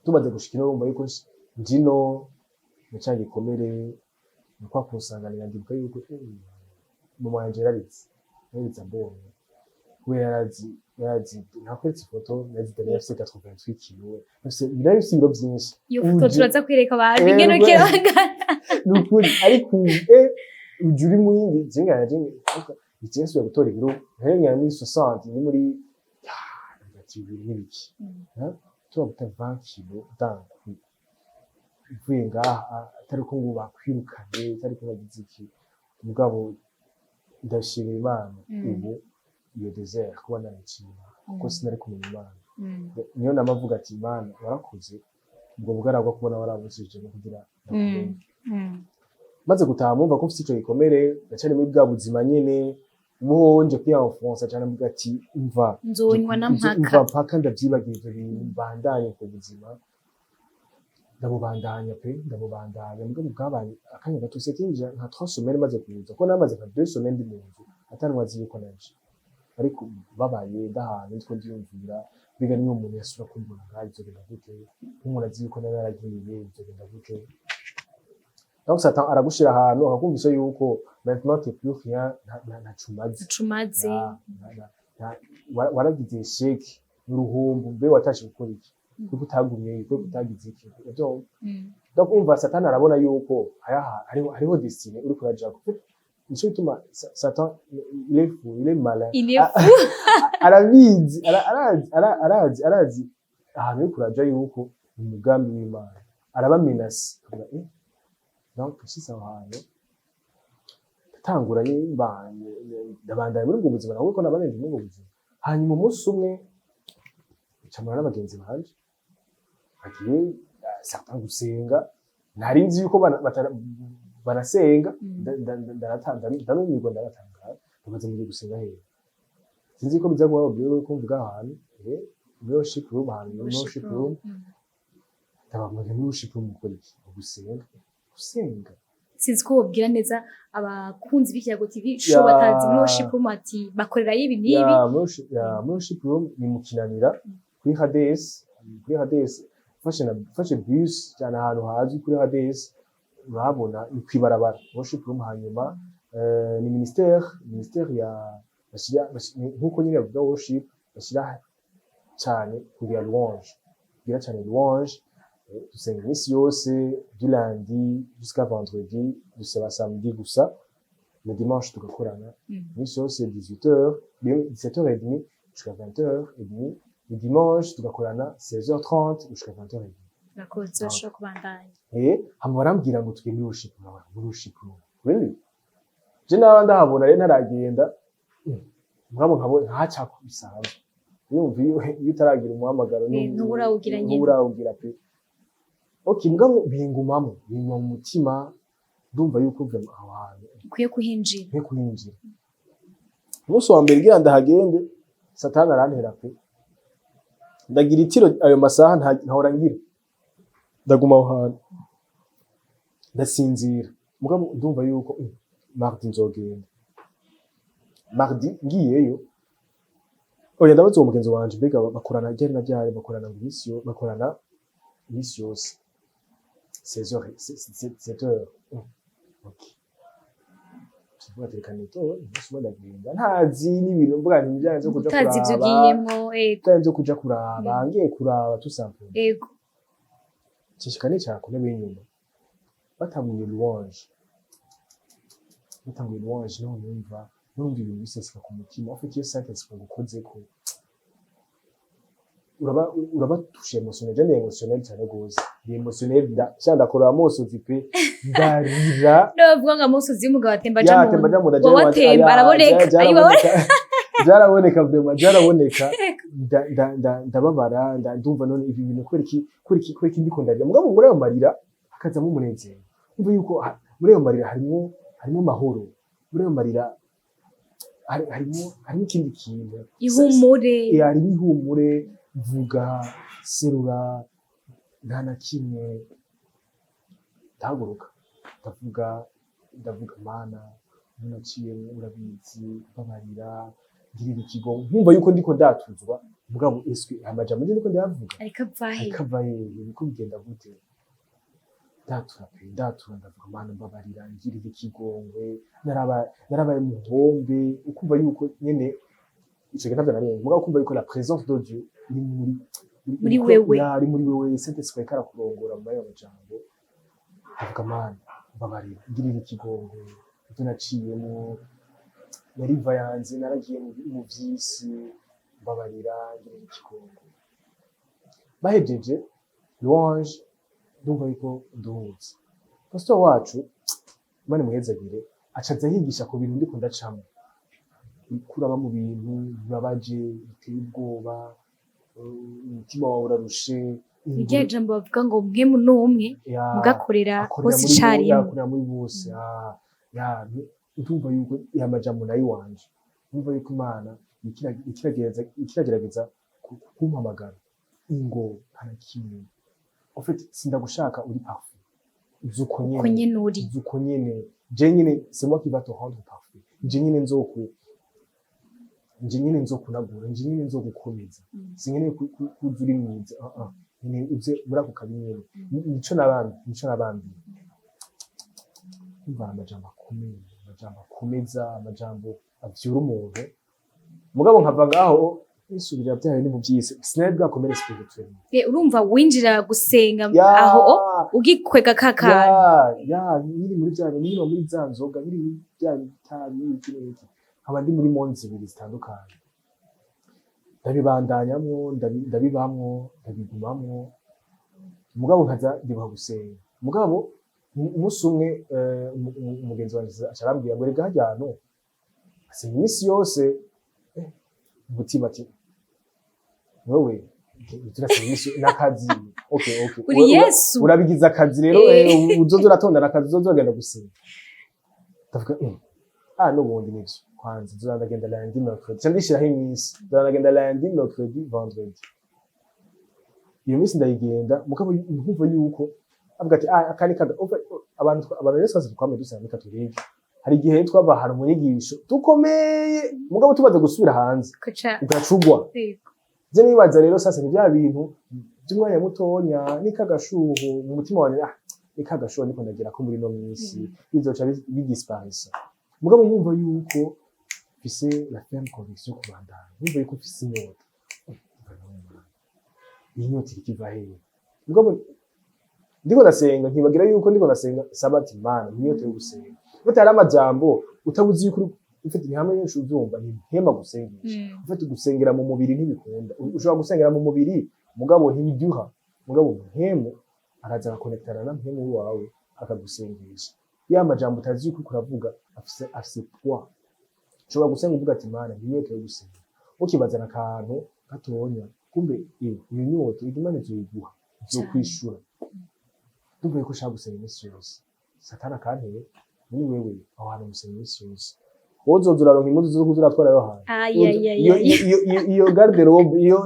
Tumaze gushika ino, urumva yuko njino na ca gikomere ni kwa kunsanganira. Ndibuka yuko mama wanje yararize ambonye, kubera yarazi nakweretse ifoto, nari Daniel afise 88 kilo, afise ibiro vyinshi. Iyo foto turaza kwereka abantu ingene ukibagana. Nukuri, ariko ubu uje uri mu yindi jengana jenge igihe nsubiye gutora ibiro nkengana muri 60, ni muri ati ibintu n'ibiki. Tuba guta 20 kilo d'un coup uvuye ngaha, atari ko ngo bakwirukanye, atari ko bagize iki. Mugabo ndashimira Imana ubu iyo désert kuba narayiciye, kuko sinari kumenya Imana. Niyo namavuga ati: "Imana, warakoze ubwo bugaragwa kubona warabujije kugira ndakumenye." Maze gutaha, mumva ko mfite ico gikomere, ndacari muri bwa buzima nyene buhonje kwienfonsa cane, mvuga ati: "Umva, nzonywa na mpaka." Umva, mpaka ndavyibagira ivyo bintu, mbandanye ubwo buzima. Ndabubandanya pe, ndabubandanya. Mugabo bwabaye akanya gato, c'était nka 3 semaines maze kuza, ko namaze nka 2 semaines ndi mu nzu, atanwa azi yuko naje, ariko babaye ndahantu ndiko ndiyumvira: mbega niyo umuntu yasubira kumbona ngaha, bizogenda gute? Nk'umuntu azi yuko nari naragiye, bizogenda gute? Donc Satan aragushira ahantu akakumvisha yuko maintenant t'es plus rien, ntaco umaze. Ucumaze. Waragize échec n'uruhumbu, mbe watashe gukora iki, kuko utagumyeyo, kuko utagize iki? Uravyumva? Donc umva, Satan arabona yuko hariho destinée uriko urajako. Nico gituma Satan, il est fou, il est malin. Il est fou. Arabizi, arazi ahantu uriko uraja yuko umugambi w'Imana araba menacé. Akavuga, donc nshitse aho hantu, ndatangura, ndabandanya muri ubwo buzima, nawe ko nabanenje muri ubwo buzima. Hanyuma umunsi umwe ncamura n'abagenzi banje bagiye certains gusenga, ntari nzi yuko banasenga. Ndanumirwa, ndaratangara, ndabaza: "Mugiye gusenga hehe?" Sinzi ko biza kuba babwiwe ko mvuga ahantu, muri worship room, ahantu muri worship room. Ndababwira: "Muri worship room mukora iki?" "Gusenga, gusenga." Sinzi ko wobwira neza abakunzi b'Ikiyago TV Show batazi muri worship room, ati bakorerayo ibi n'ibi. Ya, muri worship room ni mu Kinanira, kuri Hades, kuri Hades. Ufashe bus cyane, ahantu hazwi kuri Hades urahabona, ni kwibarabara worship room. Hanyuma ni ministère ya bashyira nkuko nyine bavuga worship, bashyira cyane kugira louange, kugira cyane louange. Dusenga iminsi yose du lundi jusqu'à vendredi, dusaba samedi gusa le dimanche tugakorana. Iminsi yose 18h, 17h30 jusqu'à 20h30, le dimanche tugakorana 16h30 jusqu'à 20h30. Urakoze, urashobora kubandanya. Hama barambwira ngo tujye muri worship room. Muri worship room, really? Je naba ndahabona rero ntaragenda, mugabo nkabona nkahacako bisanzwe. Yumva iyo utaragira umuhamagaro Ntuburawugira nyene. Ntuburawugira pe. Okay, mugabo bingumamo, binguma mu mutima, ndumva yuko vraiment aho hantu ukwiye kuhinjira. Nkwiye kuhinjira. Umunsi wa mbere ngira ndahagende, Satani arantera pe, ndagira itiro ayo masaha ntahora ngira, ndaguma aho hantu ndasinzira. Mugabo ndumva yuko mardi nzogenda. Mardi ngiyeyo, oya, ndabaza uwo mugenzi wanje: "Mbega bakorana ryari na ryari?" Bakorana ngo iminsi yo bakorana iminsi yose 16h, 7h. Okay, tuvuga ati: "Reka nitore umunsi umwe." Ndagenda ntazi n'ibintu, mvuga nti ibijanye vyo kuja utazi ivyo kuraba, ugiyemwo, ego. Ibijanye vyo kuja kuraba, ngiye kuraba tout simplement. Nshishika nicara ku ntebe y'inyuma, batanguye louange, batanguye louange, niho numva ibintu biseseka ku mutima. En fait, iyo Saint Esprit agukozeko, uraba touché émotionnel. Je ndi émotionnel cyane gose, ndi émotionnel, sha ndakora amosozi pe, ndarira. N'abavuga ngo amosozi y'umugabo atemba aja Ya, mu atemba aja mu nda. Wowe atemba araboneka, ayiwa. Byaraboneka vraiment, byaraboneka. Ndababara, ndumva none ibi bintu kubera iki, kubera iki, kubera iki ndiko ndarira? Mugabo muri ayo marira hakazamo umunezero. Umva yuko muri ayo marira harimo amahoro, muri ayo marira harimo ikindi kintu. Ihumure. Harimo ihumure. Mvuga serura, nta na kimwe. Ndahaguruka, ndavuga, ndavuga: "Mana, naciyemo urabizi, babarira." Ngirira ikigongo, nkumva yuko ndiko ndatuzwa. Mugabo eswe amajambo ndiko ndayavuga Ariko avahe? Ariko ava hehe? Biriko bigenda gute? Ndatura pe, ndatura, ndavuga: "Mana, mbabarira, ngirira ikigongwe, narabaye muhombe." Ukumva yuko nyene ico gihe ntavyo narenze, mugabo ukumva yuko la présence de Dieu iri muri Muri wewe. Ya, ari muri wewe. Saint Esprit ariko arakurongora muri ayo majambo. Ndavuga: "Mana, mbabarira, ngirira ikigongwe, ibyo naciyemo, narivayanze, naragiye mu vy'isi, mbabarira, ngirira ikigongwe." Bahejeje louange, ndumva yuko nduhutse. Pastor wacu, Imana imuhezagire, acaza yigisha ku bintu ndiko ndacamwo. Kuraba mu bintu bibabaje, biteye ubwoba, umutima wawe urarushe. Ni rya jambo bavuga ngo mwe n'umwe Ya, mugakorera akorera hose muri icarimwe. Akorera muri bose. Ya, ndumva yuko ya majambo nayo iwanje, ndumva yuko Imana ikiragerageza kumpamagara ingo nta na kimwe. En fait, sindagushaka uri parfait, uzi uko Uko nyene. Nyene uri. Uzi uko nyene. Je nyene, c'est moi qui va te rendre parfait. Je nyene nzokunagura, je nyene nzogukomeza. Sinkeneye kuza uri mwiza, ah ah, nkeneye uze muri ako kabi nyene. Nico nabambiye. Umva, amajambo akomeye, amajambo akomeza, amajambo avyura umuntu. Mugabo nkava ngaho nisubirira bya bindi mu vy'isi, sinari bwakomere spirituellement. Urumva winjira gusenga Ya, aho ugikwega kakana. Ya, nkiri muri bya bintu, nkiri muri za nzoga, nkiri muri bya bitabi, iki n'iki, nkaba ndi muri monde zibiri zitandukanye. Ndabibandanyamwo, ndabibamwo, ndabigumamwo, mugabo nkaza ndibuka gusenga. Mugabo umunsi umwe umugenzi wanje aca arambwira ngo: "Rega harya hantu asenga iminsi yose." Umutima ati: "Wewe turasenga iminsi n'akazi, okay." Uri Yesu. Urabigize akazi rero. Uzoza uratondana akazi, uzoza uragenda gusenga. Ndavuga: "Ah, n'ubundi nivyo, kwanza nzoza ndagenda lundi, mercredi." Ca ndishiraho iminsi, nzoza ndagenda lundi, mercredi, vendredi. Iyo minsi ndayigenda, mugabo nkumva yuko avuga ati: "Ah, aka ni kaga." Abantu rero twese twamye dusenga muri katolike, hari igihe twava ahantu mu nyigisho dukomeye, mugabo tumaze gusubira hanze Kuca ugacugwa. Yego. Je nibaza rero sasa ni bya bintu by'umwanya mutonya, ni kagashuho mu mutima wanje, ah, ni kagashuho niko ndagira ko muri no minsi bizoca bigisparisa. Mugabo nkumva yuko mfise la ferme conviction yo kubandanya, nkumva yuko mfise inyota. Umva nawe Mana, iyi nyota iriko iva hehe? Mugabo ndiko ndasenga, nkibagira yuko ndiko ndasenga saba ati: "Mana, inyota yo gusenga." Bute hari amajambo utabuzi yuko ufite, ni hamwe nyinshi uvyumva ni mpema gusengesha. Ufite gusengera mu mubiri ntibikunda. Ushobora gusengera mu mubiri, mugabo ntibiduha. Mugabo mpemu araza agakonektana na mpemu wawe, akagusengesha ya majambo utazi yuko uriko uravuga afise poids. Ushobora gusenga uvuga ati: "Mana, inyota yo gusenga," ukibazana akantu gatonya, kumbe iyo nyota Imana izoyiguha, izokwishura. Ndumva yuko ushaka gusenga iminsi yose, Satani akanteye muri wewe aho hantu gusenga iminsi yose, wowe uzoza uraronka impuzu zo kuza uratwara ayo hantu. Ay, ay, ay, Iyo ay. iyo garde-robe iyo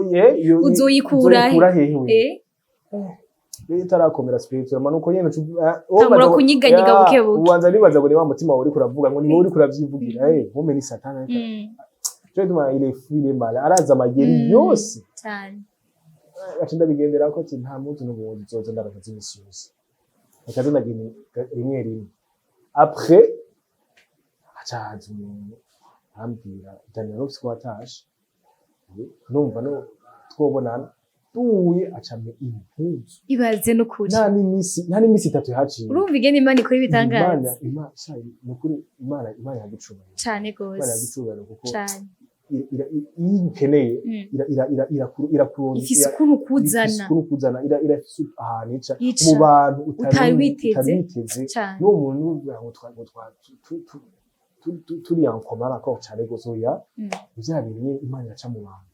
iyo Uzoyikura he? Uzoyikura hehe we? Iyo itarakomera spirituellement nuko nyene wowe Tangura ubanza kunyiganyiga Ya, buke buke. Ubanza nibaza ngo ni wa mutima wawe uriko uravuga, ngo ni wowe uriko uravyivugira, nkume ni Satani ariko. Cyo gituma il est fou, il est mal, araza amayeri yose. Cyane. Aca ndabigendera ko ati: "Nta munsi n'ubundi nzoza ndaronka z'imisi yose." Akaza ndagenda rimwe rimwe. Après haca haza umuntu arambwira: "Daniel, ufise ko watashe numva no twobonana." Duhuye aca ampa impuzu. Ibaze n'ukuri. Nta n'imisi 3 yahaciye. Urumva ingene Imana ikora Imana ibitangaza. Imana sha, ni ukuri Imana yagucubahiro. Cane Imana gose. yagucubahiro kuko Cane. Iyo ukeneye irakuronka. Ifise ukuntu kuzana. Ifise ukuntu kuzana, irafise ahantu ica Ica. mu bantu Utari witeze. Utari witeze. Cane. N'uwo muntu uvuga ngo turi en commun accord cane gose, oya. Vya bintu nyene Imana iraca mu bantu.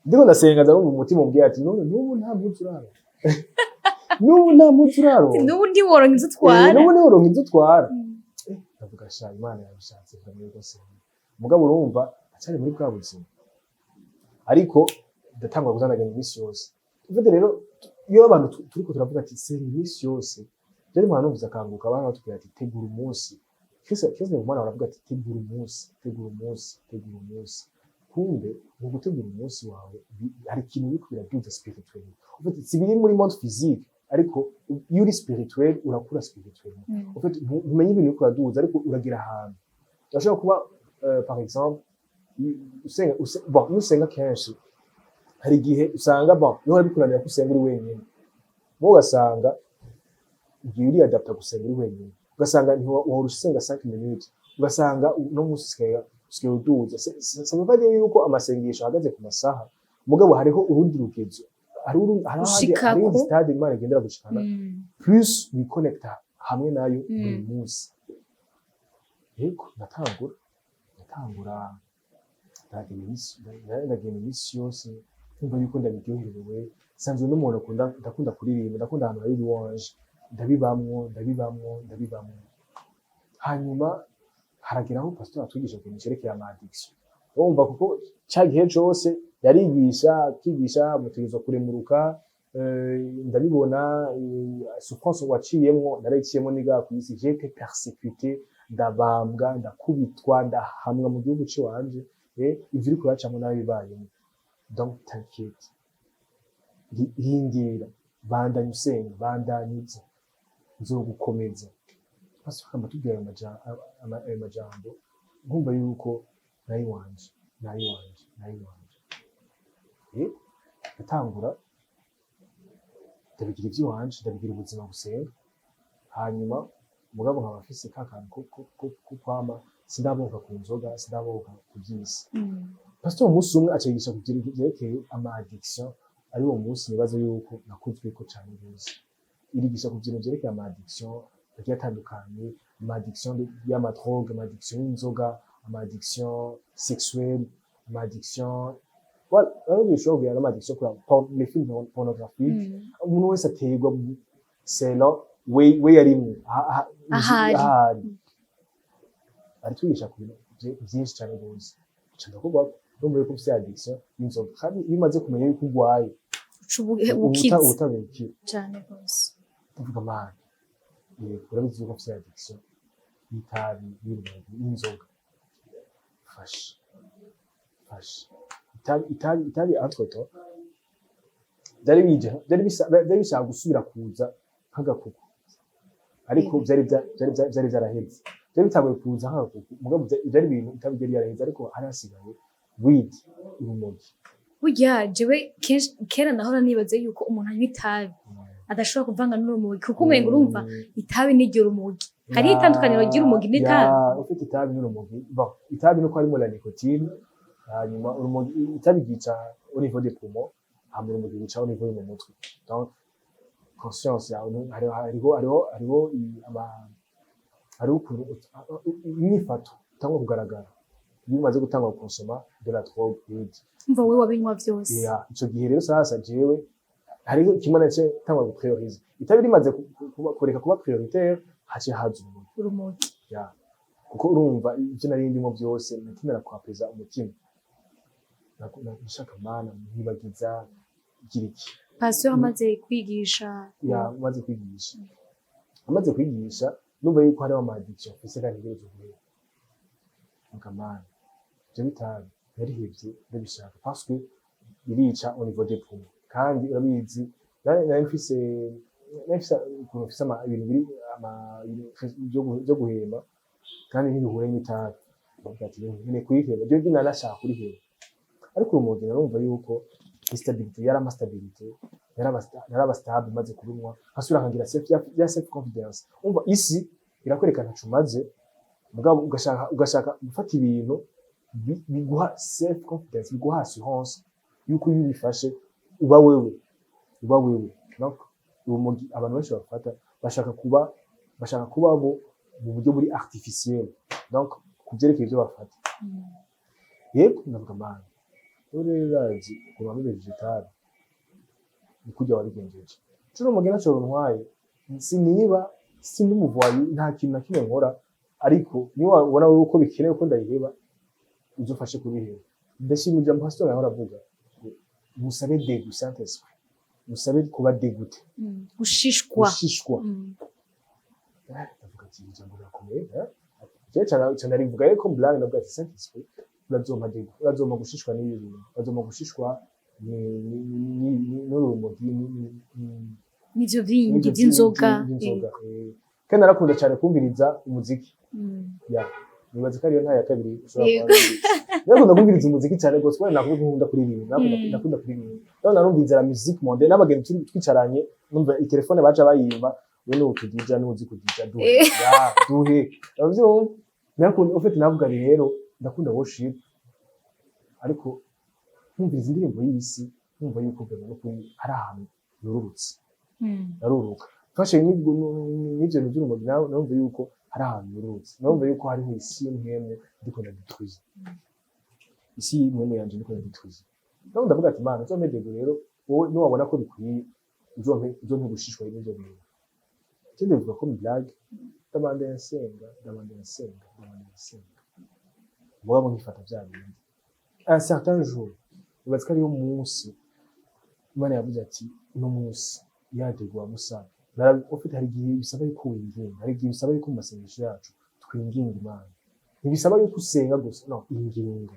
Ndiko ndasenga, nza numva umutima umbwira ati: "None n'ubu nta mpuzu uraronka, n'ubu nta mpuzu uraronka." N'ubu ntiworonka inzu utwara. N'ubu ntiworonka inzu utwara. Ndavuga: "Sha, Imana yabishatse vraiment rwose." Mugabo urumva acari muri bwa buzima, ariko ndatangura kuzanagenda iminsi yose. Ufite rero iyo abantu turiko turavuga ati senga iminsi yose, rero mpora numvise akanguka abana batubwira ati: "Tegura umunsi." Chris Ndikumana aravuga ati: "Tegura umunsi, tegura umunsi, tegura umunsi." Kumbe mu gutegura umunsi wawe hari ikintu biriko biraduza spirituel. En fait, si biri muri monde physique, ariko iyo uri spirituel urakura spirituel. En fait, ntumenye ibintu biriko biraduza, ariko uragira ahantu urashobora kuba, par exemple, usenga, bon, iyo usenga kenshi hari igihe usanga, bon, niho bikunanira ko usenga uri wenyine, wowe ugasanga ugiye uriyadapta gusenga uri wenyine, ugasanga ntiwahora usenga 5 minutes, ugasanga uno munsi usigaye uduza. Ça veut pas dire yuko amasengesho ahagaze ku masaha, mugabo hariho urundi rugezo, hari ahandi, Ushikako. hari iyindi stade Imana igendera gushikana, plus wikonekta hamwe nayo buri munsi. Yego, natangura ndagenda iminsi yose, nkumva yuko ndabiryoherewe. Sanzwe n'umuntu akunda, ndakunda kuririmba, ndakunda ahantu hari louange, ndabibamwo, ndabibamwo, ndabibamwo. Hanyuma haragera aho pastor atwigisha ikintu cerekeye ama addiction. Urumva, kuko ca gihe cose yarigisha, akigisha mutegerezwa kuremuruka. Ndabibona, souffrance waciyemwo narayiciyemwo, niga kw'isi j'ai été persécuté, ndabambwa, ndakubitwa, ndahamwa mu gihugu ciwanje. Ivyo uriko uracamwo nawe bibayemo, donc t'inquiète, rindira, bandanya usenga, bandanya uza, nzogukomeza. Pastor akama tubwira ayo majambo, nkumva yuko nayo iwanje, nayo iwanje, nayo iwanje. Ndatangura ndabigira ivy'iwanje, ndabigira ubuzima busenga. Hanyuma mugabo nkaba mfise ka kantu ko kwama sindaboka ku nzoga, sindaboka ku vy'isi. Pastor umunsi umwe acigisha ku bintu vyerekeye ama addiction. Ari uwo munsi nibaza yuko nakuzweko cane gose. Irigisha ku bintu vyerekeye ama addiction agiye atandukanye: ama addiction y'ama drogue, ama addiction y'inzoga, ama addiction sexuelle, ama addiction, voilà, rero bishobora kugira n'ama addiction kuri les films pornographiques. Umuntu wese aterwa selon we yarimwo Ahari. Ahari aritwigisha ku bintu vyinshi cane gose. Nca ndavuga, ndumva yuko ufise addiction y'inzoga, kandi iyo umaze kumenya yuko urwaye, uca ubukize. Ubutabikira. Cane gose. Ndavuga: "Mana, yego, urabizi yuko mfise addiction y'itabi, y'urumogi, y'inzoga, fasha, fasha." Itabi entre temps byari bije, byari bishaka gusubira kuza nk'agakuku, ariko byari vyaraheze, byari bitanguye kuza nk'agakuku, mugabo byari ibintu itabi ryari yaraheze, ariko hari hasigaye weed, urumogi. Burya jewe kenshi kera nahora nibaze yuko umuntu anywa itabi adashobora kuvanga n'urumogi, kuko umenga urumva itabi n'iryo rumogi. Hariho itandukaniro ry'urumogi n'itabi? Ya, ufite itabi n'urumogi, bon, itabi nuko harimo la nicotine, hanyuma urumogi, itabi ryica au niveau des poumons, hama urumogi rwica au niveau yo mu mutwe. Donc conscience yawe, hariho hariho ukuntu inyifato itangwa kugaragara iyo umaze gutangwa gukonsoma de la drogue, weed. Umva, wowe wabinywa vyose. Ya, ico gihe rero sasa jewe hariho kimwe nace tangwa guprioriza. Itabi rimaze kureka kuba prioritaire, haciye haza urumogi. Urumogi. Ya, kuko urumva ivyo nari ndimo byose nakenera kwapeza umutima. Nashaka Mana nkibagiza gira iki. Pasteur amaze kwigisha. Ya, amaze kwigisha numva yuko hariho ama addiction mfise kandi ntegerezwa guheba. Mvuga: "Mana, ivyo bitabi narihevye ndabishaka, parce que birica au niveau des poumons." Kandi urabizi, nari mfise ukuntu mfise ibintu biri ibintu vyo guhema, kandi ntibihure n'itabi. Ndavuga ati: "Nkeneye kuriheba." Ryo narashaka kuriheba, ariko urumogi narumva yuko stabilité yari ama stabilité, naraba stable maze kurunywa, nkasubira nkagira self ya self confidence. Umva, isi irakwereka ntaco umaze, mugabo ugashaka gufata ibintu biguha self confidence, biguha assurance yuko iyo ubifashe uba wewe, uba wewe. Donc urumogi abantu benshi bafata bashaka kuba bo mu buryo buri artificiel, donc ku vyerekeye ivyo bafata. Yego, ndavuga: "Mana, rero urazi ukuntu wabibejeje itabi, ni kurya wabigenjeje ico urumogi naco runtwaye. Siniba, sindi umuvoyi, nta kintu na kimwe nkora, ariko niba ubona wewe ko bikenewe ko ndayiheba, uzofashe kubiheba." Ndashima ijambo pastor yahora avuga ngo musabe dégoût, Saint Esprit, musabe kuba dégoûté. Gushishwa. Gushishwa. Ndavuga ati: "Ijambo rirakomeye, eh?" Jewe cane arivuga yuko blague, ndavuga ati: "Saint Esprit, urazompa dégoût, urazompa gushishwa n'ibi bintu, urazompa gushishwa n'urumogi N'ivyo bindi n'ivyo vy'inzoga. By'inzoga." Kandi narakunda cyane kumviriza umuziki. Ya, nibaza ko ariyo nta ya kabiri ushobora kuba wumvise. Narakunda kumviriza umuziki cyane rwose, kubera nakunda, nkunda kuririmba, nakunda nakunda kuririmba. Rero narumviriza la musique mondaine n'abagenzi turi twicaranye, numva itelefone baca bayimba: "We ni utudija, nuzi kudija, duhe." Ya, duhe, uravyumva? Narakunda, en fait navuga rero ndakunda worship, ariko nkumviriza indirimbo y'isi, nkumva yuko vraiment no kuri hari ahantu nururutse. Naruruka mfashe n'ivyo bintu vy'urumogi, nawe numva yuko hari ahantu nururutse, numva yuko hariho isi y'impwemu ndiko ndadetruza, isi y'impwemu yanje ndiko ndadetruza. Naho ndavuga ati: "Mana, uzompe dégoût rero, wowe niwabona ko bikwiye, uzompe gushishwa n'ivyo bintu." Ikindi bivuga ko blague, ndabandanya nsenga, ndabandanya nsenga, ndabandanya nsenga, mugabo nkifata vya bindi. Un certain jour, nibaza ko ariyo munsi Imana yavuze ati: "Uno munsi yateguwe Musa." Ufite, hari igihe bisaba yuko winginga, hari igihe bisaba yuko mu masengesho yacu twinginga Imana. Ntibisaba yuko usenga gusa, no inginga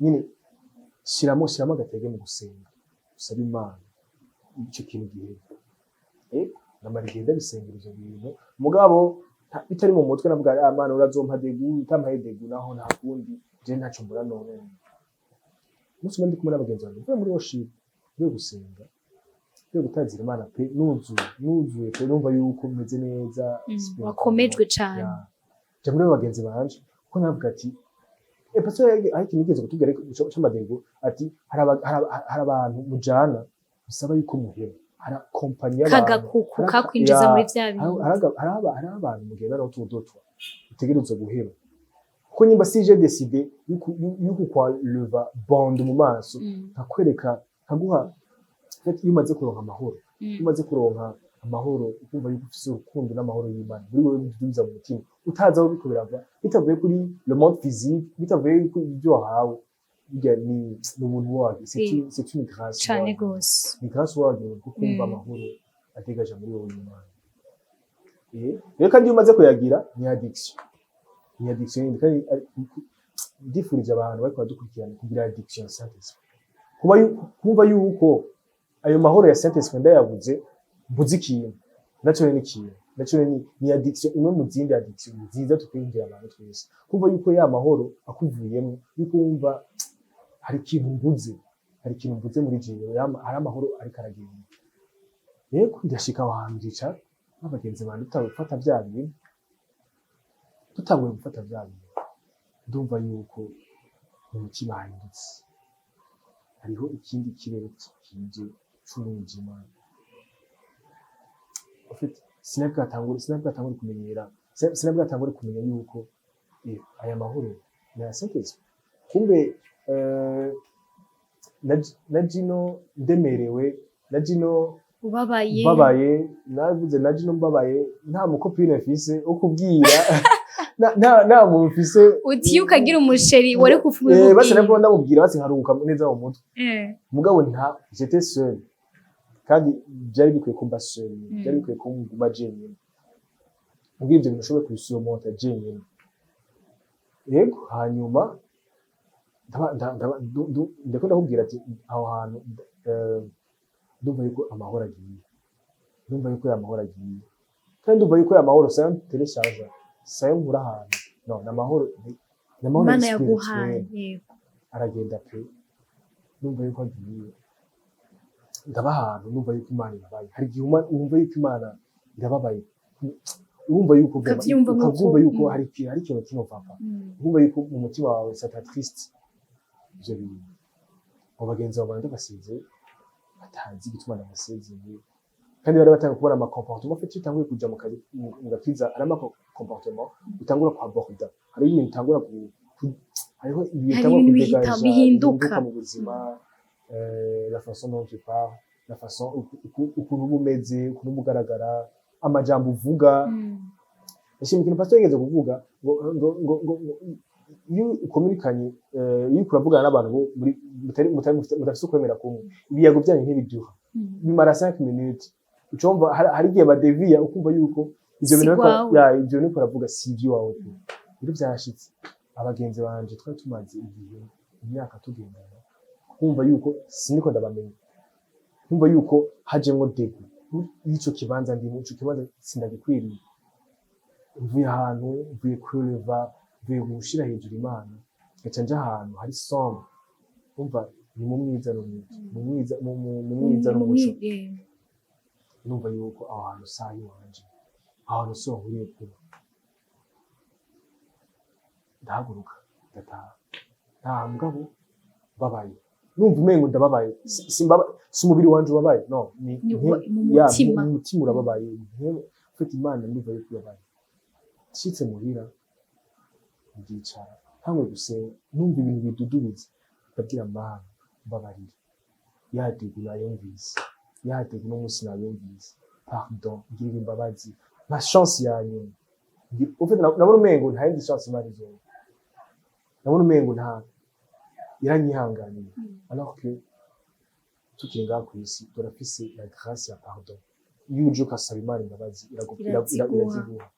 nyine, shiramo agatege mu gusenga, usaba Imana icyo kintu gihe. Namara igihe ndabisengera ivyo bintu, mugabo bitari mu mutwe. Navuga: "Ah, Mana, urazompa dégoût, utampaye dégoût naho nta kundi, je ntaco mbura." None umunsi umwe ndi kumwe n'abagenzi banjye, mvuye muri worship, mvuye gusenga, mvuye gutazira Imana pe, nuzuye pe, numva yuko meze neza spirituellement. Wakomejwe cane. Ya. Nja muri bagenzi banje, kuko navuga ati pastor hari ikintu yigeze kutubwira ariko c'ama dégoût, ati hari abantu mujana bisaba yuko muheba, hari compagnie y'abantu Kagakuku kakwinjiza Ya, muri vya bintu. Hari abantu mugendana n'utudotwa utegerezwa guheba, kuko nyimba si j'ai décidé yuko kwenleva bandeau mu maso, nkakwereka, nkaguha. En fait, iyo umaze kuronka amahoro, iyo umaze kuronka amahoro, ukumva yuko ufise urukundo n'amahoro y'Imana muri wewe bidubiza mu mutima, utazi aho biriko birava, bitavuye kuri le monde physique, bitavuye ku ibyo wahawe, burya ni ubuntu wawe, c'est une grâce Cane wawe. gose. Ni grâce wawe bwo kumva amahoro ategaje muri wowe y'Imana. Rero kandi iyo umaze kuyagira, ni addiction, ni addiction yindi. Kandi ndifurije abantu bariko baradukurikirana kugira addiction ya Saint Esprit, kumva yuko ayo mahoro ya Saint Esprit ndayabuze, mbuze ikintu. Naco ni ikintu, naco ni addiction, imwe mu zindi addiction nziza tukwinjira abantu twese, kumva yuko ya mahoro akuvuyemo, yuko wumva hari ikintu mbuze, hari ikintu mbuze muri jewe, hari amahoro ariko aragenda. Yego, ndashika aho hantu, ndicara n'abagenzi banje, dutawe gufata vya bintu, dutanguye gufata vya bintu, ndumva yuko mu mutima hahindutse, hariho ikindi kirere kije c'umwijima. En fait, sinari bwatangure kumenyera, sinari bwatangure kumenya yuko aya mahoro ni aya Saint Esprit. Kumbe na jino ndemerewe, na jino Ubabaye. Mbabaye, navuze na jino mbabaye, nta mu copine mfise wo kubwira, nta muntu mfise. Uti iyo ukagira umu chéri wari kufa. Basi nabwo ndamubwira, basi nkaruhuka neza mu mutwe. Mugabo nta, j'étais seul, kandi byari bikwiye ko mba seul, byari bikwiye ko nguma jenyine, mbwira ibyo bintu ushoboye kubisurmonta jenyine. Yego, hanyuma ndako ndakubwira ati aho hantu ndumva yuko amahoro agiye, ndumva yuko ya mahoro agiye, kandi ndumva yuko ya mahoro sayo télécharge, sayo nkura ahantu, no ni amahoro, ni amahoro Imana spirituel. yaguhaye, yego. Aragenda pe, ndumva yuko agiye, ndaba ahantu numva yuko Imana ibabaye. Hari igihe wumva yuko Imana irababaye, urumva yuko Ukavyumva nk'uko- ukavyumva yuko hari ikintu kino papa, urumva yuko mu mutima wawe ça t'attriste ivyo bintu. Abo bagenzi bawe ndabasize batazi igituma ndabasezeye, kandi bari batangiye kubona ama comportement. En fait, iyo utanguye kuja mu kazi, mu gakiza, hari ama comportement utangura kwaborda, hari ibintu utangura hariho ibintu Hari utangura ibintu kudegaja bihinduka. mu buzima, la façon dont tu parles, la façon ukuntu uba umeze, ukuntu uba ugaragara, amajambo uvuga. Ndashima ikintu pastor yigeze kuvuga ngo iyo ukominikanye, iyo uriko uravugana n'abantu bo muri mutari mudafise ukwemera kumwe, ibiyago byanyu ntibiduha, bimara 5 minutes, ucumva hari igihe badeviya, ukumva yuko ivyo Si bintu gwawe. Ya, ivyo bintu uriko uravuga si ivy'iwawe pe. Rero vyarashitse, abagenzi banje twari tumaze igihe, imyaka tugendana, kumva yuko siniko ndabamenya, kumva yuko hajemwo dégoût y'ico kibanza ndimo, ico kibanza sindagikwiriye. Mvuye ahantu, mvuye kureva, mvuye gushira hejuru Imana, ngaca nja ahantu hari sombre. Umva, ni mu mwiza n'umwiza, mu mwiza, mu mwiza n'umuco. Numva yuko aho hantu sahi wanje, aho hantu siho nkwiye kuba. Ndahaguruka, ndataha. Nta mugabo mbabaye, numva umengo ndababaye. Si umubiri wanje ubabaye, no ni Ni mu ya, mutima. Mu mutima urababaye. Mfite Imana, ndumva yuko ibabaye. Nshitse muhira, ndicara, ntanguye gusenga, numva ibintu bidudubiza. Ndabwira Mana: "Mbabarire, ya dégoût nayumvise, ya dégoût no munsi nayumvise, pardon, ngirira imbabazi, nka chance ya nyuma." En fait, nabona umengo nta yindi chance Imana izompa, nabona umengo nta yaranyihanganiye, alors que tukiri ngaha kw'isi turafise la grâce ya pardon. Iyo uje ugasaba Imana imbabazi, Iraziguha. Iraziguha.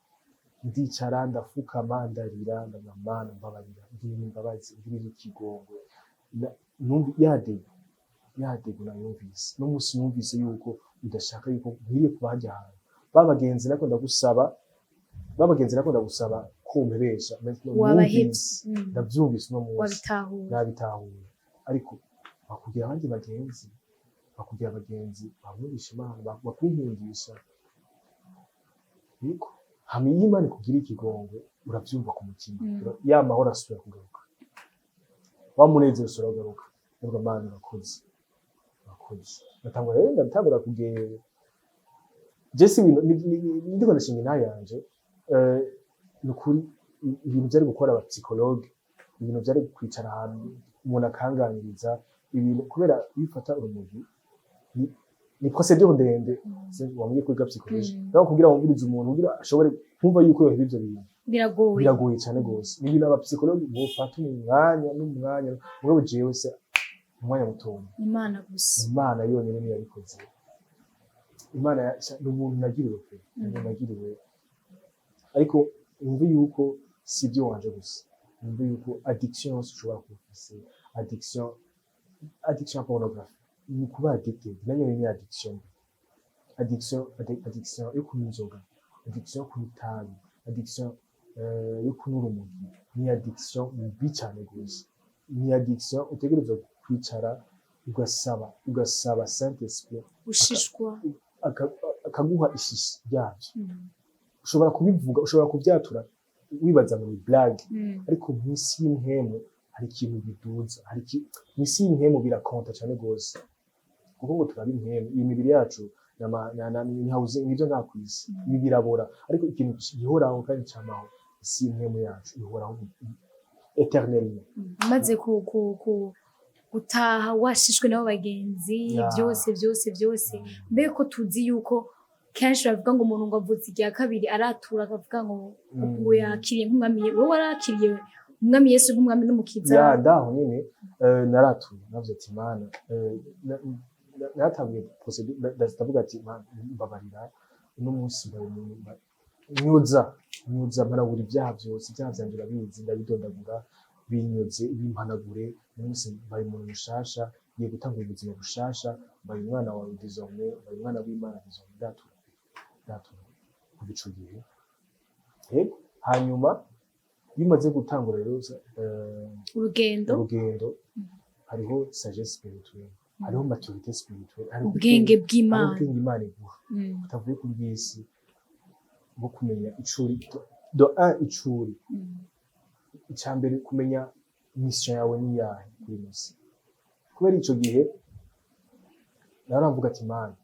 Ndicara, ndafukama, ndarira, ndavuga: "Mana, mbabarira, ngirira imbabazi, ngirira ikigongwe. Ya dégoût, ya dégoût nayumvise no munsi, numvise yuko udashaka yuko nkwiriye kuba hajya ahantu. Ba bagenzi nako ndagusaba, ba bagenzi nako ndagusaba kumpebesha." Maintenant, Wabahevye. numvise, ndavyumvise uno munsi. Wabitahuye. Nabitahuye, ariko bakugira abandi bagenzi, bakugira abagenzi bankundisha Imana, bakunkundisha. Yego, hama iyo Imana ikugira ikigongwe, uravyumva ku mutima. Ya mahoro asubira kugaruka, wa munezero usubira kugaruka. Ndavuga: "Mana, urakoze, urakoze." Ndatangura rero, ndatangura kugenda. Je si ibintu ndiko ndashinga intahe yanje, ni ukuri, ibintu vyari gukora aba psychologue, ibintu vyari kwicara ahantu umuntu akanganiriza ibintu, kubera iyo ufata urumogi ni procédure ndende. Wambwiye kwiga psychologie. Donc kugira wumvirize umuntu, kugira ashobore kumva yuko yoheba ivyo bintu, Biragoye. biragoye cyane gose. Ni ibintu aba psychologue bofata umwanya n'umwanya, mugabo jewe se umwanya mutoya. Imana gusa. Imana yonyine niyo yabikoze. Imana ni umuntu nagiriwe pe, ni umuntu nagiriwe. Ariko wumve yuko si ibyo wanje gusa, wumve yuko addiction yose ushobora kuba ufise, addiction ya pornography, ni ukuba addicted, nayo ni addiction, addiction yo kunywa inzoga, addiction yo kunywa itabi, addiction yo kunywa urumogi, ni addiction mbi cyane gose. Ni addiction utegerezwa kwicara ugasaba Saint Esprit Gushishwa. akaguha ishishi ryabyo. Ushobora kubivuga, ushobora kubyatura wibaza ngo ni blague, ariko mu isi y'impwemu hari ikintu biduza, hari mu isi y'impwemu birakonta cyane gose, kuko ngo turaba impwemu. Iyi mibiri yacu ni housing, nivyo ngaha kw'isi. Ibi birabora, ariko ikintu gihoraho kandi camaho, isi y'impwemu yacu ihoraho éternellement. Maze ku gutaha washishwe n'abo bagenzi, byose byose byose, mbega ko tuzi yuko kenshi bavuga ngo umuntu ngo avutse irya kabiri aratura, akavuga ngo ngo yakiriye nk'umwami, wowe warakiriye umwami Yesu nk'umwami n'umukiza? Ya, ndaho nyene, naratuye, navuze ati: "Mana," naratanguye procédure, ndavuga ati: "Mana, mbabarira, uno munsi mbaye umuntu, nyuza mpanagura ibyaha byose, ibyaha vyanje urabizi, ndabidondagura, binyuze, bimpanagure. Uno munsi mbaye umuntu mushasha, ngiye gutangura ubuzima bushasha, mbaye umwana wawe désormais, mbaye umwana w'Imana désormais." Ndatura, ndatura kuva ico gihe. Yego, hanyuma iyo umaze gutangura rero urugendo, urugendo, hariho sagesse spirituelle, hariho maturité spirituelle, hariho ubwenge hariho bw'Imana. Ubwenge Imana iguha butavuye ku bw'isi, bwo kumenya icuri de un, icuri icya mbere, kumenya mission yawe ni iyahe kuri ino si. Kubera ico gihe naravuga ati: "Mana,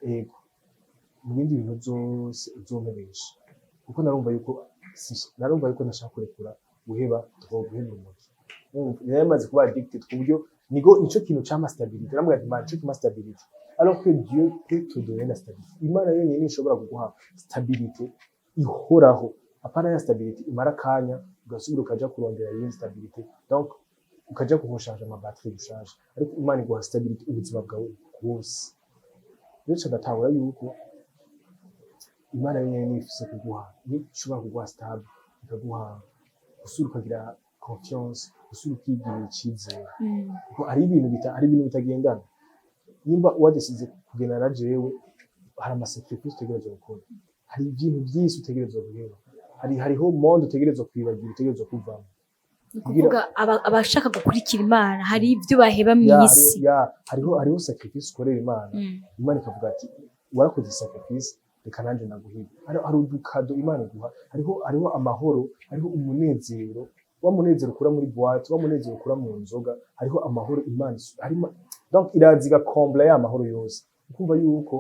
ego, mu bindi bintu byose uzompebesha," kuko narumva yuko ntashaka kurekura, guheba drogue, guheba urumogi. Urumva, nari maze kuba addicted ku buryo nigo nico kintu campa stabilité. Namubwira ati: "Mana, nico kimpa stabilité," alors que Dieu peut te donner la stabilité. Imana yonyine ishobora kuguha stabilité ihoraho, apana ya stabilité imara akanya, ugasubira ukaja kurondera iyindi stabilité, donc ukaja kuhoshaje ama batterie gushasha. Ariko Imana iguha stabilité ubuzima bwawe bwose. Rero ca ndatahura yuko Imana yonyine niyo ifise kuguha, niyo ishobora kuguha stable. ikaguha gusubira ukagira confiance, gusubira ukigirira icizere, kuko hari ibintu bitagendana. Nimba wadesize kugendana na jewe, hari amasacrifice utegerezwa gukora, hari ibintu byinshi utegerezwa guheba, hariho monde utegerezwa kwibagira, utegerezwa kuvamo. Ni ukuvuga abashaka gukurikira Imana hari ibyo baheba mu Ya, isi. Ya, hariho sacrifice ukorera Imana, Imana ikavuga ati: "Warakoze sacrifice, reka nanjye ndaguhiga." Hari udukado Imana iguha, hariho amahoro, hariho umunezero, wa munezero ukura muri boîte, wa munezero ukura mu nzoga. Hariho amahoro Imana harimo, donc iraza igakombla ya mahoro yose, ukumva yuko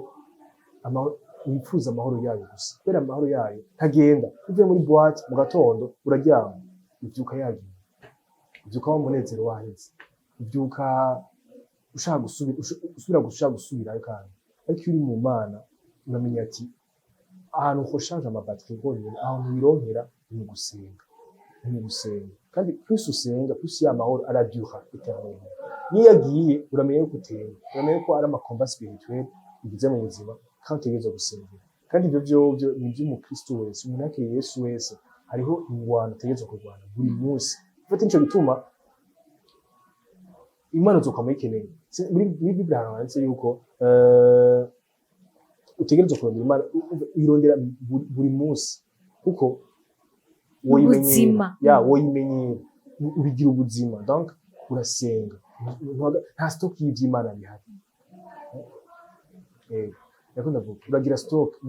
amahoro wifuza, amahoro yayo gusa, kubera amahoro yayo ntagenda. Uvuye muri boîte mu gatondo uraryama, ubyuka yagiye, ubyuka wa munezero waheze, ubyuka ushaka gusubira, usubira gushaka gusubirayo kandi. Ariko iyo uri mu Mana, uramenya ati ahantu hoshaje amabatiri honyine, ahantu wironkera ni mu gusenga, ni mu gusenga. Kandi plus usenga, plus ya mahoro aradura éternellement. Niyo agiye, uramenya yuko utemba, uramenya ko ari amacombats spirituel ugize mu buzima, kandi utegerezwa gusengera. Kandi ibyo vyovyo ni ivy'umukristo wese, umuntu yakiriye Yesu wese, hariho ingwano utegerezwa kurwana buri munsi. Ufite nico gituma Imana uzokwama uyikeneye. Muri Bible ahantu handitse yuko utegerezwa kurondera Imana, uyirondera buri munsi, kuko woyimenyera. Ubuzima. Ya, woyimenyera, ubigira ubuzima. Donc urasenga, nta stock y'ivy'Imana bihari. Ndako ndavuga uragira stock,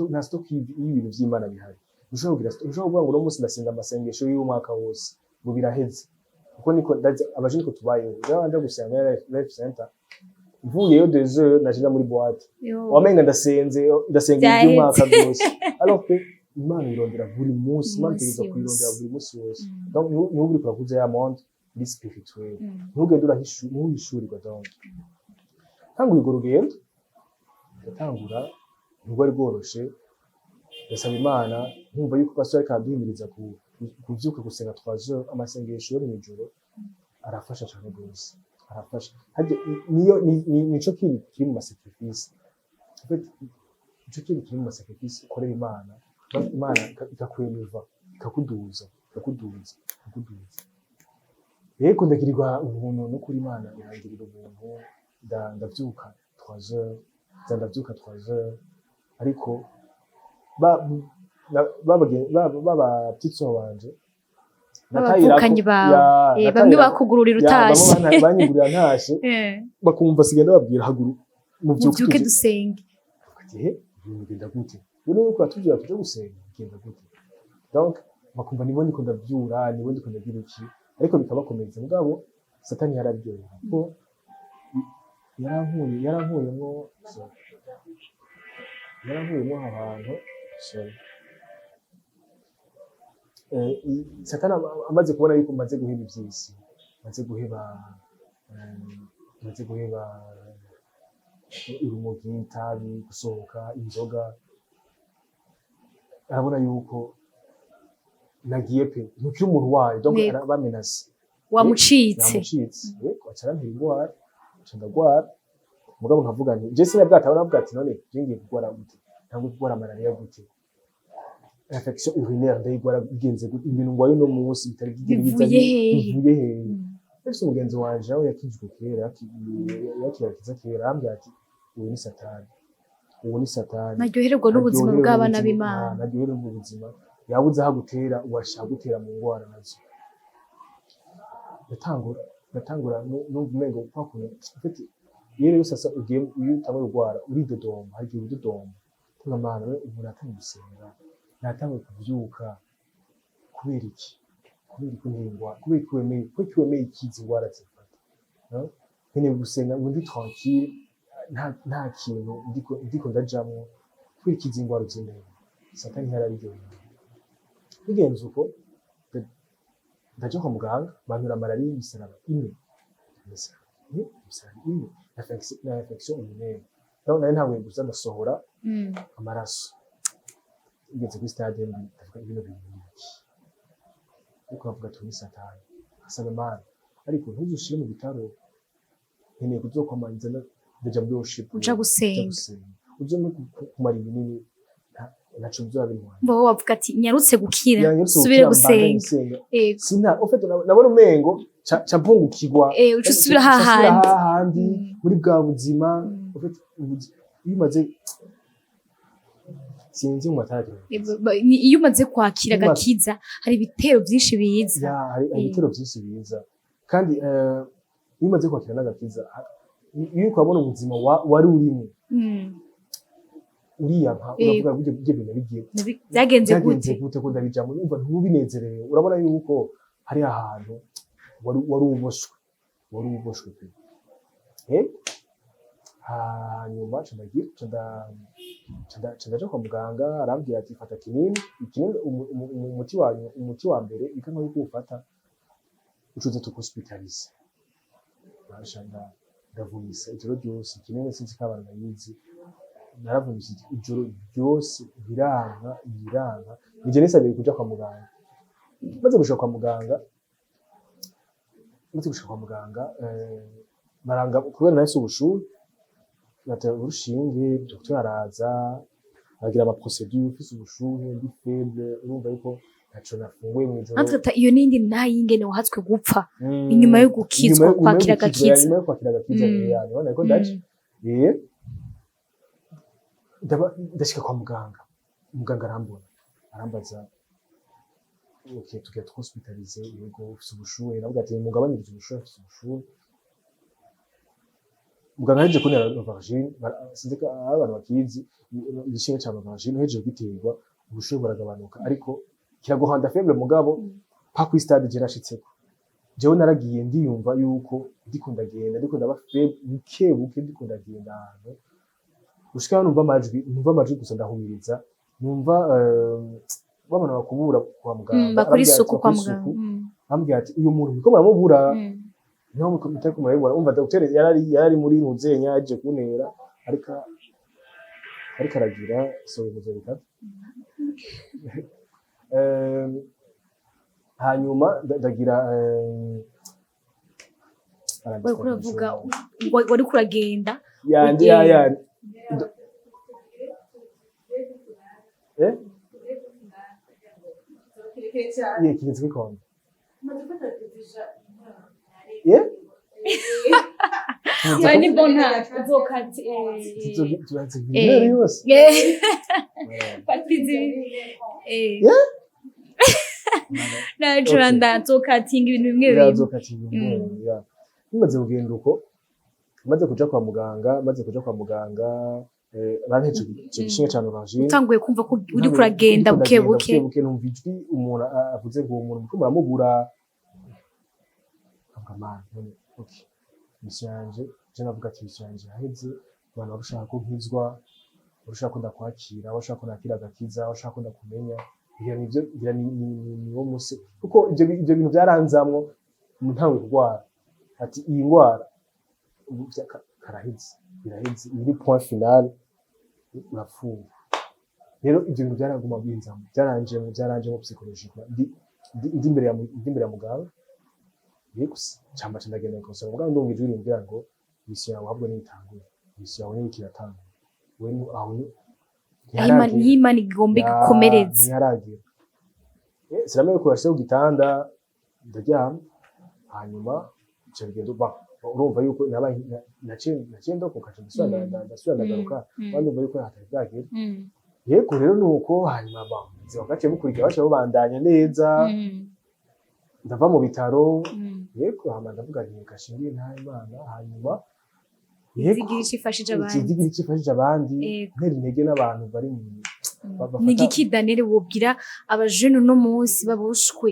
nta stock y'ibintu vy'Imana bihari. Ushobora kugira stock, ushobora kuvuga ngo uno munsi ndasenga amasengesho y'umwaka wose ngo biraheze, kuko niko ndazi abaje, niko tubayeho. Jewe nja gusenga muri Life Center, mvuyeyo 2 heures naje muri boîte. Yo. Wamenga ndasenze, ndasenga Byaheze. iby'umwaka byose, alors que Imana irondera buri munsi. Imana Munsi itegerezwa kuyirondera wose. buri munsi wose. Mm. Donc niho uriko urakuza ya monde iri spirituel. Ntugende ntuhishurirwa. Donc tanguye urwo rugendo, ndatangura, ntirwari rworoshe. Ndasaba Imana, nkumva yuko pastor ariko araduhimiriza kuvyuka gusenga 3 heures. Amasengesho yo mw'ijoro arafasha cane gose, arafasha. Harya niyo nico kintu kiri mu masacrifice. En fait, nico kintu kiri mu masacrifice ukorera Imana. Donc Imana ikakweleva, ikakuduza, ikakuduza, ikakuduza. Yego, ndagirirwa ubuntu no kuri Imana irangirira ubuntu. Ndavyuka 3 heures, nza ndavyuka 3 heures, ariko ba ba petite sœur wanje B'abavukanyi bawe. Bamwe bakugururira utashe. Banyugurira ntashe. Bakumva sigenda babwira: "Haguru, muvyuke muvyuke tuje." Dusenge. Ati: "He, ibintu bigenda gute? Ubu nuko uratubwira tuje gusenga, bigenda gute?" Donc bakumva nibo ndiko ndavyura, nibo ndiko ndagira iki, ariko bikabakomeretsa. Mugabo Satani yararyohewe kuko yarankuyemwo, sorry. Yarankuyemwo aho hantu, sorry. Satani amaze kubona yuko maze guheba ivy'isi, maze guheba urumogi, itabi, gusohoka, inzoga, arabona yuko nagiye pe, ntukiri umuntu wayo. Donc Yego. arabamenase. Wamucitse. Yamucitse. Yego, aca arantera ingwara, nca ndagwara. Mugabo nkavuga nti je sinabwataho, navuga ati: "None je ngiye kugwara gute? Ntabwo kugwara malaria gute? Infection urinaire ndayigwara bigenze gute? Ibintu ngwaye uno munsi bitari byigere biza Bivuye hehe?" Bivuye hehe? Mm. Ese umugenzi wanje nawe yakijwe kera, yakira akiza kera, arambwira ati: "Ubu ni Satani, ubu ni Satani." Naryohererwa n'ubuzima Naryoherewe bw'abana n'ubuzima- b'Imana. Ah, naryoherewe n'ubuzima. Yabuze aho agutera, uwashaka gutera mu ngwara nazo. Ndatangura numva umengo kwa kuntu, en fait, iyo rero sasa ugiye, iyo utanguye kurwara uridodomba, hari igihe widodomba tuvuga: "Mana we, ubu natanguye gusenga, natanguye kuvyuka, kubera iki? Kubera iki untera ingwara? Kubera iki wemeye ikizi ingwara zimfata? No? Nkeneye gusenga ngo ndi tranquille, nta kintu ndiko ndajamwo. Kubera iki izi ngwara uzintera?" Satani yarabiryoheye. Bigenze uko, ndaja kwa muganga, bantura malariya y'imisaraba ine, imisaraba ine, imisaraba ine na infection urinaire. Donc nari ntanguye gusa ndasohora amaraso, ngeze kuri stade mbi, ndavuga: "Ibino bintu ni iki?" Ariko bavuga ati: "Ni Satani." Asaba Imana: "Ariko ntuzushire mu bitaro, nkeneye kuzokwamariza ndaja muri worship." Uja gusenga. Uja gusenga, uze no kumara ibinini. Ntaco bizoba bintwaye. Mbo wowe wavuga ati nyarutse gukira, Yanyarutse subire gukira, mbandanye gusenga. nsenga. Ego. Sina en fait nabona umengo ca mpungukirwa. Uca usubira Ca nsubira hahandi. hahandi muri bwa buzima. En fait iyo umaze, sinzi mu matara. Iyo umaze kwakira agakiza, hari ibitero byinshi biza. Ya, hari ibitero byinshi biza, kandi iyo umaze kwakira n'agakiza, iyo uriko urabona ubuzima wari urimo, uriyanka, uravuga ngo ibyo bintu bigiye Byagenze byagenze gute? gute ko ndabijamo? Numva ntubinezerewe, urabona yuko hari ahantu wari uboshwe, wari uboshwe pe. Hanyuma ca ndaja kwa muganga, arambwira ati fata kinini, ikinini, umuti wa umuti wa mbere ikanka yuko ufata ucuze tukuhospitalize. Basha ndavumisa ijoro ryose ikinini, sinzi ko abantu bayizi. Naravumisa ijoro ryose, biranka, biranka. Nije nisabiye kuja kwa muganga. Maze gushika kwa muganga, baranga kubera nahise ubushuhe, batera urushinge. Docteur araza aragira ama procédure, ufise ubushuhe, ndi faible, urumva yuko ntaco nafunguye mw'ijoro. Natwe iyo nindi ntayingene wahatswe gupfa inyuma yo gukizwa, Inyuma yo kwakira gukizwa, agakiza. Inyuma yo kwakira agakiza. Ya, niho nariko ndaca. Ndashika kwa muganga, muganga arambona, arambaza: "Okay, tugiye tuhospitalize?" "Yego." "Ufise ubushuhe?" Navuga ati: "Mugabanyirize ubushuhe, mfise ubushuhe." Muganga yaje kuntera Novalgine. Sinzi ko ari abantu bakizi igishinge ca Novalgine. Uhejeje kugiterwa, ubushuhe buragabanuka, ariko kiraguhanda faible, mugabo pas kuri stade je nashitseko. Jewe naragiye ndiyumva yuko ndiko ndagenda, ndiko ndaba faible buke buke, ndiko ndagenda ahantu gushika aho numva amajwi gusa, ndahumiriza, numva babona bakubura kwa muganga. Bakora Arambwira ati, isuku kwa bakora muganga. isuku. Arambwira ati: "Uyu muntu muriko muramubura." Niho mutariko murabibona. Umva, dogiteri yarari muri muzenya, yaje kuntera, ariko aragira sohoye muzereka. Hanyuma ndagira Wariko uravuga, wariko uragenda. Yanje ya Ugenda. Ya ye kigeze kwikonda ye. Oya, ni bon, nta uzokate. Tubanze ibintu yose. Fata izi. Yeah. Naco nzokatinga ibintu bimwe bimwe. Irazokatinga. Ya, bimaze kugenda uko, maze kuja kwa muganga, bantece ico gishinge ca Novalgine. Utanguye kumva ko uriko uragenda buke buke. Buke buke, numva ijwi umuntu avuze ngo: "Uwo muntu muriko muramubura." Avuga: "Man, none okay, mission yanje." Je navuga ati: "Mission yanje yaheze. Abantu barushaka ko nkizwa, barushaka ko ndakwakira, bashaka ko nakira agakiza, bashaka ko ndakumenya." Ngira nivyo, ngira ni wo musi, kuko ivyo bintu byaranzamwo ntanguye kurwara, ati iyi ndwara ubu karaheze, biraheze, iyi ni point final, urapfuye. Rero ivyo bintu byaraguma binzamo, byaranjemo psychologiquement. Ndi imbere ya muganga, yego, camba ca ndagenda gukosora muganga, ndumva ijwi rimbwira ngo: "Mission yawe ahubwo niyo itanguye, mission yawe niyo ikiratangura, wewe aho Aho niyo Imana igomba igukomereze. Ntiharagera." Sinamenye ko yashyize ku gitanda, ndaryama. Hanyuma bica bigenda ba urumva yuko nabaye naciye ndokoka, nca ndasubira ndasubira ndagaruka. Kandi ndumva yuko hatari bwagere. Yego, rero nuko hanyuma ba ubuzima bwaciye bukurikira, baciye bubandanya neza. Ndava mu bitaro. Yego, hama ndavuga nti: "Reka nshingire intahe Imana." Hanyuma yego, Izigira ico ifashije abandi. Izigira ico ifashije abandi. Ntera intege n'abantu bari mu Ni igiki, Daniel, wobwira abajene uno munsi baboshwe,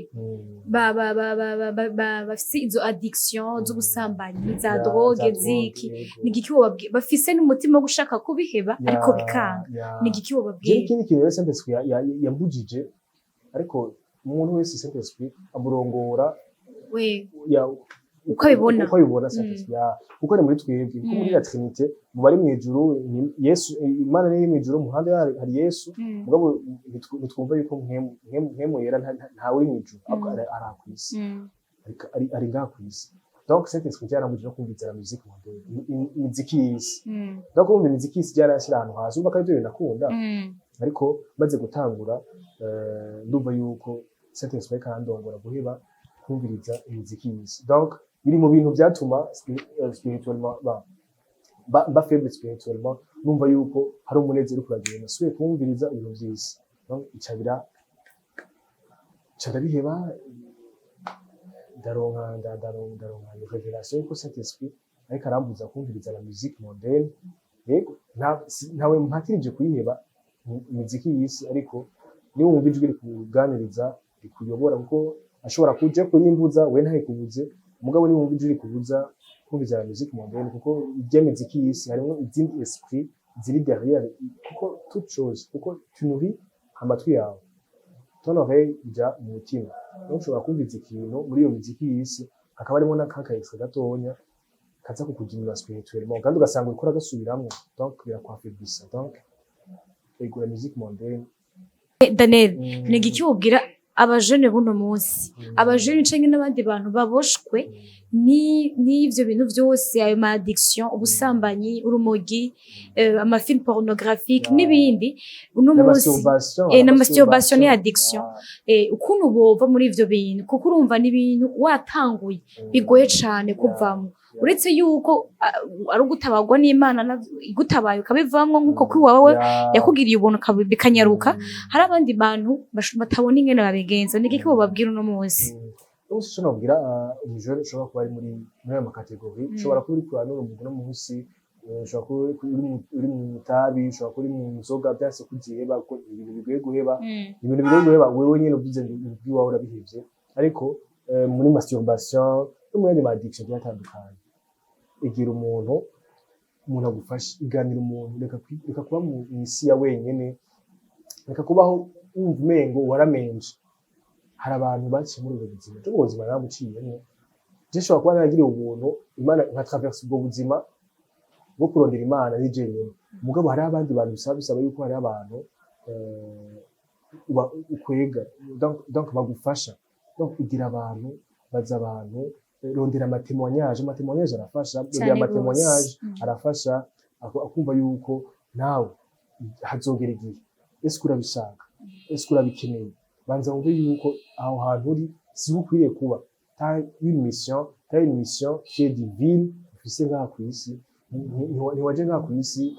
bafise izo addiction z'ubusambanyi, za Ya, drogue, za ziki? yego. Ni igiki wobabwira bafise n'umutima wo gushaka kubiheba ariko bikanga? Ni igiki Je wobabwira? ikindi kintu rero Saint Esprit yambujije, ariko umuntu wese Saint Esprit amurongora we ya Uko abibona. Uko abibona Saint Esprit, ya, kuko ari muri twebwe, kuko muri la Trinité mu bari mw'ijuru ni Yesu, Imana niyo iri mw'ijuru, mu ruhande hari Yesu. Mugabo ntitwumva yuko mpwemu yera ntawe uri mw'ijuru, ahubwo ari aha kw'isi. Ariko ari ngaha kw'isi. Donc Saint Esprit yarambujije no kumviriza la musique mondaine, imiziki y'isi. Donc kumva imiziki y'isi byaranshyira ahantu hasi, urumva ko aribyo bintu nakunda. Ariko maze gutangura, ndumva yuko Saint Esprit karandongora guheba kumviriza imiziki y'isi. Donc biri mu bintu byatuma spirituellement ba faible spirituellement. Numva yuko hari umunezero uriko uragenda, nasubiye kumviriza ibintu vy'isi, donc ica bira ca ndabiheba. Ndaronka iyo révélation yuko Saint Esprit ariko arambuza kumviriza la musique mondaine. Yego, ntawe mpatirije kuyiheba imiziki y'isi, ariko niba wumva ijwi rikuganiriza, rikuyobora, kuko ashobora kuja kuyimbuza we ntayikubuze. Mugabo niba wumva ijwi rikubuza kumviriza la musique mondaine, kuko irya miziki y'isi harimo izindi esprit ziri derrière, kuko toute chose, kuko tu nourris amatwi yawe, ton oreille ija mu mutima. Donc ushobora kumviriza ikintu muri iyo miziki y'isi, hakaba harimo n'akaka extra gatonya kaza kukudimina spirituellement, kandi ugasanga uriko uragasubiramwo, donc birakwafaiblisa. Donc ego, la musique mondaine. Daniel, ni igiki wobwira abajene buno munsi, abajene canke n'abandi bantu baboshwe n'ivyo bintu vyose, ayo ma addiction, ubusambanyi, urumogi, ama film pornographique n'ibindi uno La munsi? masturbation. Na masturbation ni addiction. Ukuntu bova muri ivyo bintu, kuko urumva n'ibintu watanguye bigoye cane kuvamwo, uretse yuko ari ugutabarwa n'Imana, igutabaye ukabivamwo, nk'uko kuri wawe yakugiriye ubuntu bikanyaruka. Hari abandi bantu batabona ingene babigenza. Ni igiki wobabwira uno munsi? Umunsi ico nobwira umujene ushobora kuba ari muri ayo ma catégories, ushobora kuba uri kurana n'urumogi uno munsi, ushobora kuba uri mu itabi, ushobora kuba uri mu nzoga vyanse kuziheba, kuko ibintu bigoye guheba, ibintu bigoye guheba. Wewe nyene uvuze ngo iwawe urabihevye, ariko muri masturbation no mu yandi ma addiction agiye atandukanye, igira umuntu agufashe, iganira umuntu. Reka kuba mu isi ya wenyene, reka kubaho wumva umengo waramenje. Hari abantu baciye muri ubwo buzima. Ubwo buzima narabuciyemwo je, nshobora kuba naragiriye ubuntu Imana nka traverse ubwo buzima bwo kurondera Imana ni jenyine. Mugabo hariho abandi bantu bisaba yuko hariho abantu ukwega, donc bagufasha. Donc igira abantu, baza abantu, rondera ama témoignages. Ama témoignages arafasha. Rondera Cane ama témoignages gose. Arafasha akumva yuko nawe hazogera igihe. Ese urabishaka? Ese urabikeneye? Banza wumve yuko aho hantu uri siho ukwiriye kuba. T'as une mission, t'as une mission qui est divine ufise ngaha kw'isi. Ntiwaje ngaha kw'isi.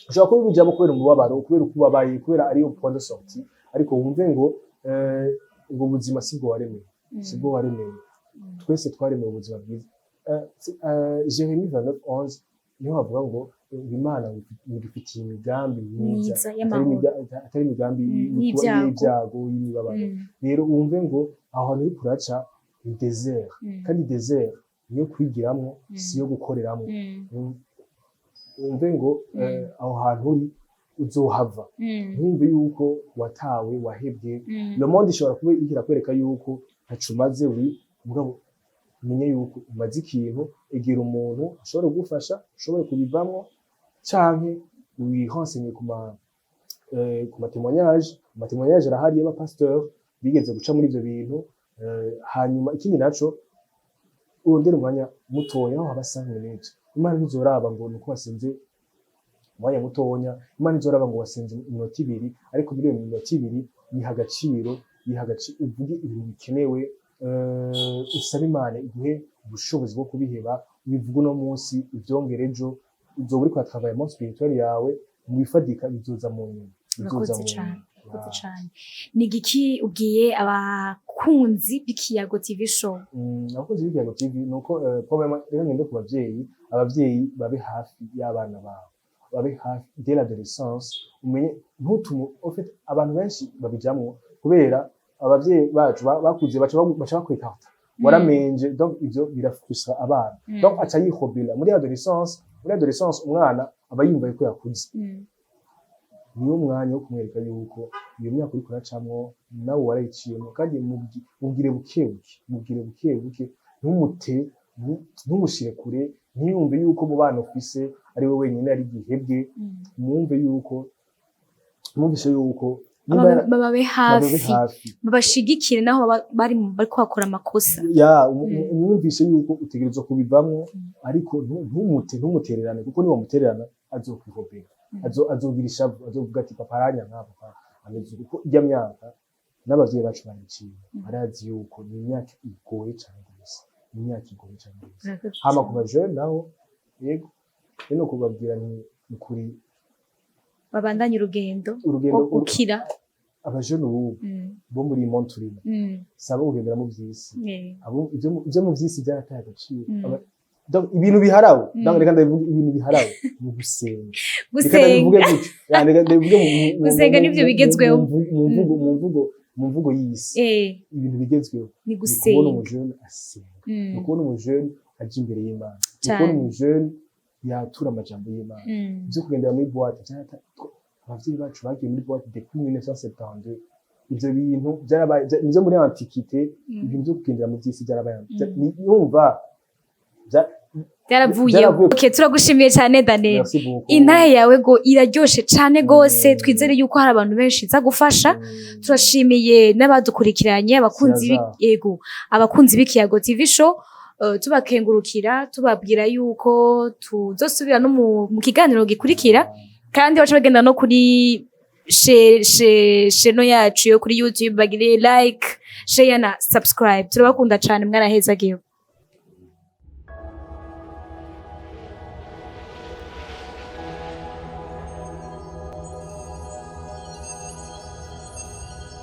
Ushobora kuba ubijamo kubera umubabaro, kubera uko ubabaye, kubera ariyo point de sortie, ariko wumve ngo ubwo buzima sibwo waremewe, sibwo waremewe. Twese twaremewe ubuzima bwiza. Jérémie 29:11 niho havuga ngo Imana idufitiye imigambi myiza, myiza atari y'amahoro, atari imigambi y'ibyago. y'ibyago, y'imibabaro. Rero wumve ngo aho hantu uriko uraca ni désert, kandi désert niyo kwigiramwo, si iyo gukoreramwo. Wumve ngo aho hantu uri uzohava. Ntumve yuko watawe, wahebwe. Le monde ishobora kuba iriko irakwereka yuko ntaco umaze uri, mugabo umenye yuko umaze ikintu. Egera umuntu ashobore kugufasha, ushobore kubivamwo, canke wirenseigne ku ma témoignage. Ama témoignage arahari y'abapasteur bigeze guca muri ivyo bintu. Hanyuma ikindi naco, urondere umwanya mutoya, aho haba 5 minutes. Imana ntizoraba ngo nuko wasenze umwanya mutonya. Imana izoraba ngo wasenze iminota 2, ariko muri iyo minota 2 yiha agaciro, yiha agaciro, uvuge ibintu bikenewe, usabe Imana iguhe ubushobozi bwo kubiheba. Ubivuge uno munsi, uvyongere ejo, uzoba uriko uratravailla monde spirituel yawe. Mu bifatika bizoza mu nyuma, bizoza Urakoze mu cane. nyuma. Urakoze cane. Ni igiki ubwiye abakunzi b'Ikiyago TV Show? Abakunzi b'Ikiyago TV, nuko premièrement rero ngende ku bavyeyi. Abavyeyi babe hafi y'abana babo, babe hafi dès l'adolescence. Umenye ntutume, en fait abantu benshi babijamwo kubera abavyeyi bacu bakuze baca bakwekarta, waramenje. Donc ivyo birafrustra abana. Donc aca yihobela muri adolescence. Muri adolescence umwana aba yumva yuko yakuze. Niwo mwanya wo kumwereka yuko iyo myaka uriko uracamwo nawe warayiciyemo, kandi mubwire buke buke, mubwire buke buke, ntumute, ntumushire kure, ntiyumve yuko mu bana ufise ari we wenyine ari gihebwe. Mwumve yuko, mwumvise yuko nimba Bababe bababe hafi, hafi, babashigikire naho baba bariko bakora amakosa. Ya, umwumvise yuko utegerezwa kubivamwo, ariko ntumute, ntumutererane, kuko niwamutererana azokwihobera. Azogira ishavu, azovuga ati: "Papa aranyanka, papa ameze uku." Kuko ijya myaka n'abavyeyi bacu bariciye, barazi yuko ni imyaka igoye cane gose, ni imyaka igoye cane gose. Urakoze Hama cane. ku bajene naho, yego, rero kubabwira ni kuri Babandanye urugendo urugendo rwo gukira. Abajene ubu bo muri iyi monde turimo saba kugendera mu vy'isi. Abo ibyo mu vy'isi byarataye agaciro. Donc, ibintu biharawe, donc reka ndabivuge, ibintu biharawe ni ugusenga. Reka Gusenga. ndabivuge gutyo. Ya, reka ndabivuge Gusenga nivyo bigezweho. Mu mvugo y'isi, ibintu bigezweho ni ni kubona gusenga. umujene asenga, ni kubona umujene aja imbere y'Imana, ni kubona umujene yatura amajambo y'Imana. Ibyo kugendera muri boîte abavyeyi bacu bagiye muri boîte depuis 1972. Ivyo bintu byarabaye nivyo muri antiquité. Ibintu byo kugendera mu vy'isi byarabaye yumva Byaravuyeho. Byaravuye. Okay, turagushimiye cyane, Daniel. Merci beaucoup. Intahe yawe go iraryoshe cane gose. Twizere yuko hari abantu benshi iza gufasha. Turashimiye n'abadukurikiranye, abakunzi Siraza. yego, abakunzi b'Ikiyago TV Show, tubakengurukira, tubabwira yuko tuzosubira no mu kiganiro gikurikira. Kandi baca bagenda no kuri chaîne yacu yo kuri YouTube, bagire like, share na subscribe. Turabakunda cane, mwarahezagiwe.